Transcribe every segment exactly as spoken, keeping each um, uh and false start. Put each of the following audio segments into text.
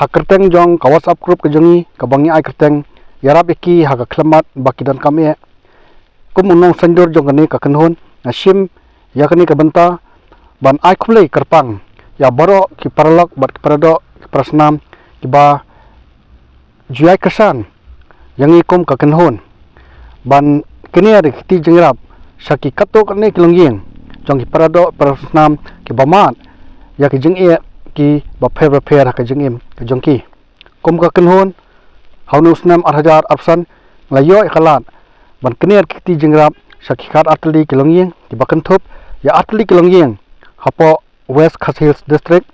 Ha kyrteng jong ka WhatsApp group ka jong ngi, kaba ngi ai kyrteng Ïarap ïa ki ha ka khyllipmat ba ki donkam eh, kum u nongsynshar jong kane ka kynhun, nga shim ïa kane ka bynta ban ai khublei kyrpang ïa baroh ki paralok bad ki paradoh ki parasnam kiba ju ïai kyrshan ïa ngi kum ka kynhun ban knieh da ki kti jingïarap sha ki katto katne ki longïing jong ki paradoh parasnam kiba mad ïa ki jingeh kiba pher ba pher ha ka jingim ka jong ki. Kum ka kynhun, ha une u snem ar hajar arphew san, ngi la ïoh ïa ka lad ban knieh da ki kti jingïarap sha ki khatar tylli ki longïing kiba kynthup ïa ar tylli ki longïing hapoh West Khasi Hills District,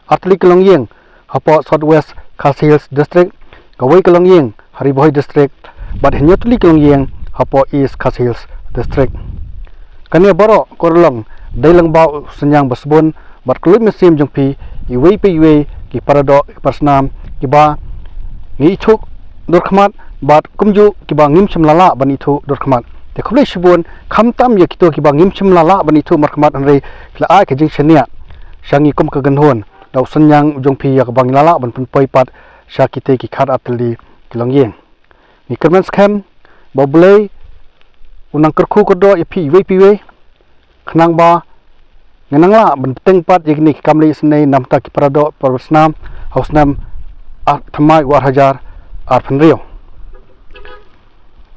ar tylli ki longïing hapoh South West Khasi Hills District, kawei ka longïing ha Ri Bhoi District, bad hynñiew tylli ki longïing hapoh East Khasi Hills District. Kane baroh ka long dei lyngba u synñiang ba sbun bad ka lum mynsiem jong phi iwei pa iwei ki paradoh ki parasnam kiba ngi ithuh dur khmat bad kumjuh kiba ngim shym la lah ban ithuh dur khmat. Te khublei shibun, khamtam ïa kito kiba ngim shym la lah ban ithuh markhmat, hynrei phi la ai ka jingshaniah sha ngi kum ka kynhun da u synñiang u jong phi ïa kaba ngi la lah ban pynpoi pat sha kite ki khatar tylli ki longïing. Ngi kyrmen skhem ba U Blei un nang kyrkhu kyrdoh ïa phi iwei pa iwei, khnang ba ngin nang lah ban bteng pat ïa kine ki kam leh isynei na bynta ki paradoh parasnam ha u snem ar, thymmai u ar hajar arphew hynriew.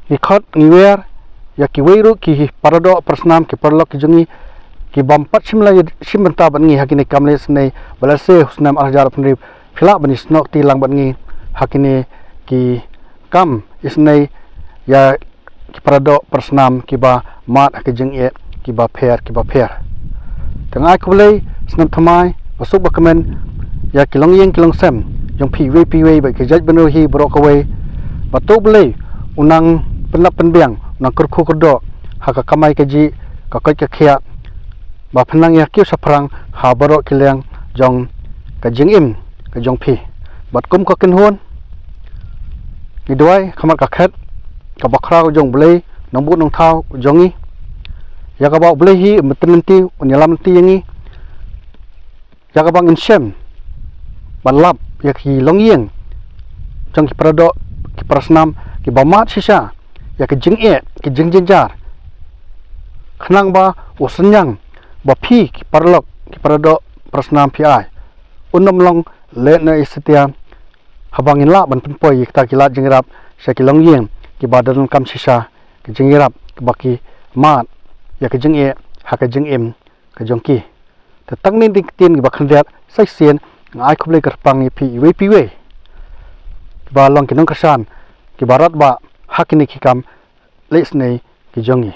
Ngi khot ngi wer ïa kiwei ruh ki paradoh parasnam ki paralok ki jong ngi kibym pat shim la shim bynta bad ngi ha kine ki kam leh isynei, ba lehse ha u snem ar hajar arphew hynriew phi lah ban ïasnoh kti lang bad ngi ha kine ki kam isynei ïa ki paradoh parasnam kiba mad ha ki jingeh kiba pher kiba pher. Te nga ai khublei snem thymmai ba suk ba kmen ïa ki longïing ki longsem jong phi iwei pa iwei bad ki jaitbynriew hi baroh kawei, ba to U Blei un nang pynlap pynbiang, un nang kyrkhu kyrdoh ha ka kamai kajih, ka koit ka khiah, ba phin nang ïa kiew shaphrang ha baroh ki liang jong ka jingim ka jong phi. Bad kum ka kynhun ngi duwai khmat ka khet kaba khraw jong U Blei Nongbuh Nongthaw jong ngi, ïa kaba U Blei hi un bteng lynti, un ïalam lynti ïa ngi, ïa kaba ngin shem ban lap ïa ki longïing jong ki paradoh ki parasnam kiba mad shisha ïa ki jingeh ki jingjynjar, khnang ba u synñiang ba phi ki paralok ki paradoh parasnam phi ai un ym long lehnohei satia, haba ngin lah ban pynpoi ïa kita ki lad jingïarap sha ki longïing kiba donkam shisha ki jingïarap kiba ki mad ïa ki jingeh ha ka jingim ka jong ki. Te tang kine ki ktien kiba khyndiat sa shisien, nga ai khublei kyrpang ïa phi iwei pa iwei kiba long ki nongkyrshan kiba radbah ha kine ki kam leh isynei ki jong ngi.